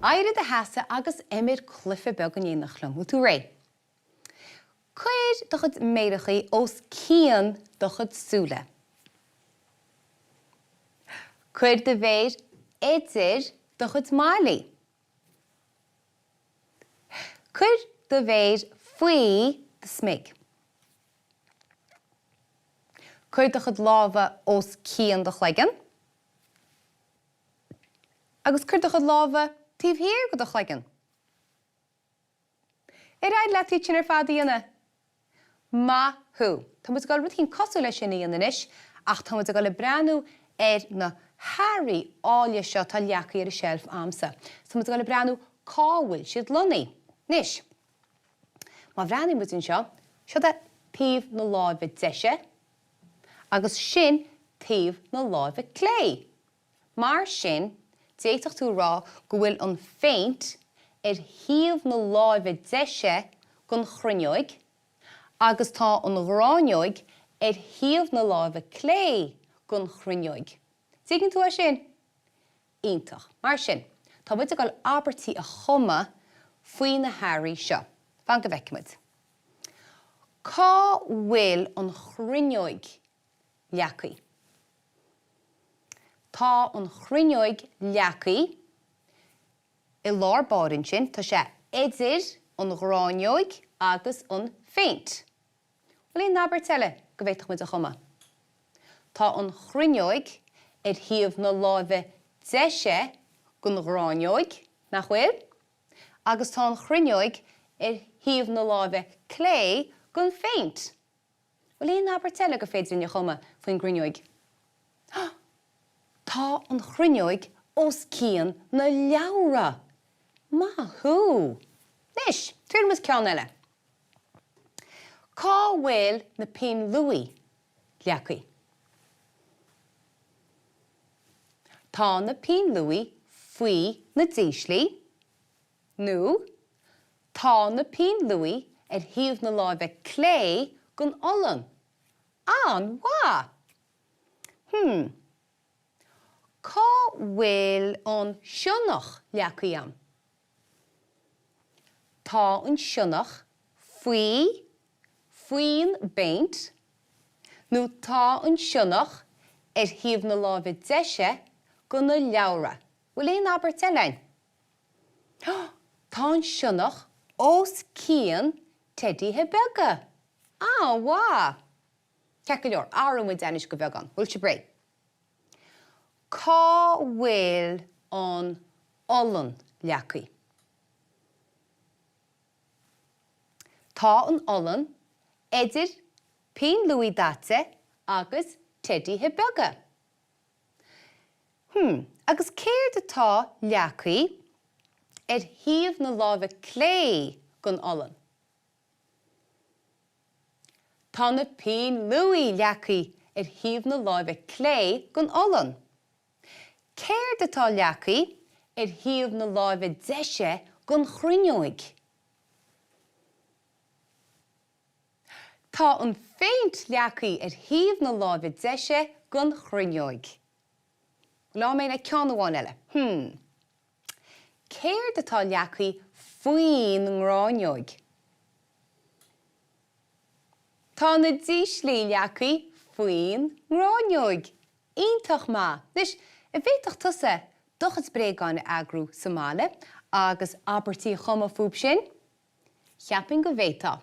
Éirigh i do sheasamh agus imir cluiche beag in éineacht liom. Bhfuil tú réidh? Cuir do chuid méarachaí os cionn do chuid súile. Cuir do mhéir idir do chuid maillí. Cuir do mhéir faoi do smig. Cuir do chuid lámha os cionn do chloigeann. Agus cuir do chuid lámha taobh thiar de do chloigeann. Ar éirigh leat iad sin ar fad a dhéanamh? Maith thú! Tá muid ag dul rud éicint cosúil leis sin a dhéanamh anois ach tá muid ag dul ag breathnú ar na hearraí áille seo atá leagtha ar an tseilf a'msa. Tá muid ag dul ag breathnú cá bhfuil siad lonnaithe. Anois, má bhreathnaíonn muid anseo, seo é taobh na láimhe deise agus sin taobh na láimhe clé. Mar sin, d'fhéadfadh tú a rá go bhfuil an phéint ar thaobh na láimhe deise den chruinneoig agus tá an ghráinneog ar thaobh na láimhe clé den chruinneoig. Dtuigeann tú é sin? Iontach. Mar sin, tá muid ag dul abairtí a chumadh faoi na hearraí seo. Fan go bhfeicfidh muid. Cá bhfuil an chruinneoig leagtha? Tá an chruinneoig leagtha i lár báire ansin, tá sé idir an ghráinneog agus an phéint. Bhfuil aon abairt eile go bhféadfadh muid a chumadh? Tá an chruinneoig ar thaobh na láimhe deise den ghráinneog, nach bhfuil? Agus tá an chruinneoig ar thaobh na láimhe clé den phéint. Bhfuil aon abairt eile gur féidir linn a chumadh faoin gcruinneoig? Tá an chruinneoig os cionn na leabhra! Maith thú! Anois, triailfidh muid ceann eile. Cá bhfuil na pinn luaidhe leagtha? Tá na pinn luaidhe faoi na díslí. Nó, tá na pinn luaidhe ar thaobh na láimhe clé den olann. An-mhaith! Hmm. Cá bhfuil an sionnach leagtha a'm? Tá an sionnach faoi, faoin bpéint, nó tá an sionnach ar thaobh na láimhe deise de na leabhra. Bhfuil aon abairt eile a'inn? Tá an sionnach os cionn teidithe beaga! An-mhaith! Ceart go leor, athróidh muid anois go beagán. Bhfuil sibh réidh? Cá bhfuil an olann leagtha? Tá an olann idir pinn luaidhe daite agus teidithe beaga. Hmm, agus céard atá leagtha ar thaobh na láimhe clé den olann? Tá na pinn luaidhe leagtha ar thaobh na láimhe clé den olann. Céard atá leagtha ar thaobh na láimhe deise den chruinneoig? Tá an phéint leagtha ar thaobh na láimhe deise den chruinneoig. Leanfaidh mé le ceann amháin eile. Hmm. Céard atá leagtha faoin ngráinneog? Tá na díslí leagtha faoin ngráinneog. Iontach maith! Anois, an bhféadfadh tusa do chuid bréagáin a eagrú sa mbaile agus abairtí a chumadh fúb sin? Cheapfainn go bhféadfá.